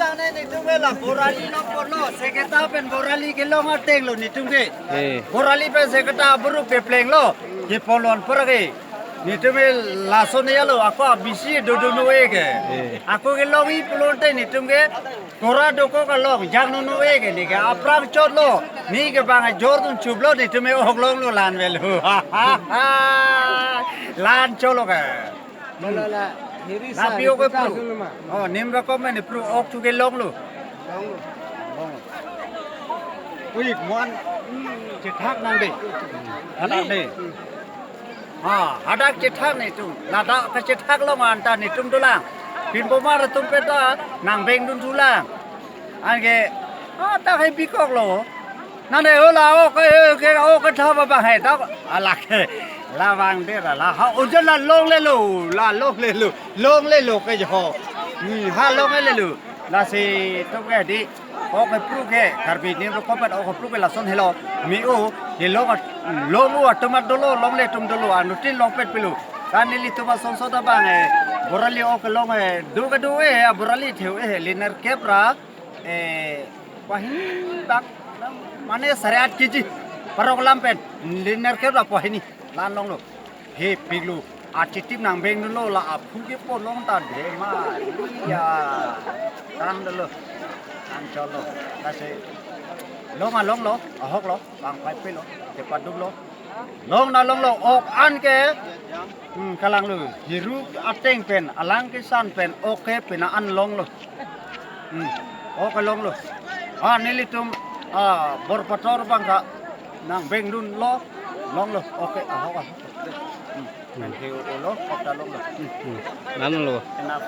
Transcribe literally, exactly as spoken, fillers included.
Tangte netum ke la Borali long ponlo, Seketa pen Borali kelong ateng lo netum ke. Eh. Borali pen Seketa aburu kepleng lo, kepolon pura ke. Netum ke lason ya lo, ako abisi dodun-e ke. Eh. Ako kelongji pulote netum ke, kora dokok along, jang nunu-e ke, ne ke aphrang chot lo, ne ke bang ajor dun chup lo, netum ke ok longlo lan velo. Lan cholo ke. Wala la, hiri na sa, pio ke hiri sa pru. Suluma. Oh, nim rakom ne pru ok thu kelonglo. Longlo. Ui, muan, hmm, chethak nang de. Hadak de. Ha, hadak chethak netum. Ladak kachethak long anta netum dolang. Pinbomar atum peta nangbeng dun thulang. Anke, ah, ta hai bikok lo. Nane hola ok, eh, ke ok ke thaba bang hai ta. Alak ke. La bang de la, la ha ujan la longlelo, la longlelo, longlelo ke jo. Hmm, ha longlelo. Lasi tok ke di. Ok ke pru ke, Karbi nim ro kopat ok ke pru ke lason helo. Mi o, di long at-, long o atomat dolo, longle atum dolo, anuttin longpet pilo. Kan nelitum asonso ta bang, eh, Borali ok kelong, eh, do kedo, eh, Borali theu, eh, liner kep ra, eh, pahini bak, mane sare at kiji, parok lam pen, liner kep ra pahini, lan longlo. He piglu, achitim nangbeng dunlo la aphu kepolong ta dema, iya, tang dolo, tang cholo, lasi, long alonglo, ahok lo, bang pai pilo, kepaduk lo, long na longlo, ok an ke, hmm, kalang lo, hiru ateng pen, alang kesan pen, ok ke pina an longlo. Hmm. Ok ke longlo. Ah, nelitum, ah, bor pator bang ka nangbeng dunlo, longlo. Ok, ahok, ahok. Hmm. Nang hiu ulo, kota longlo. Hmm. Nang lo. Kenap.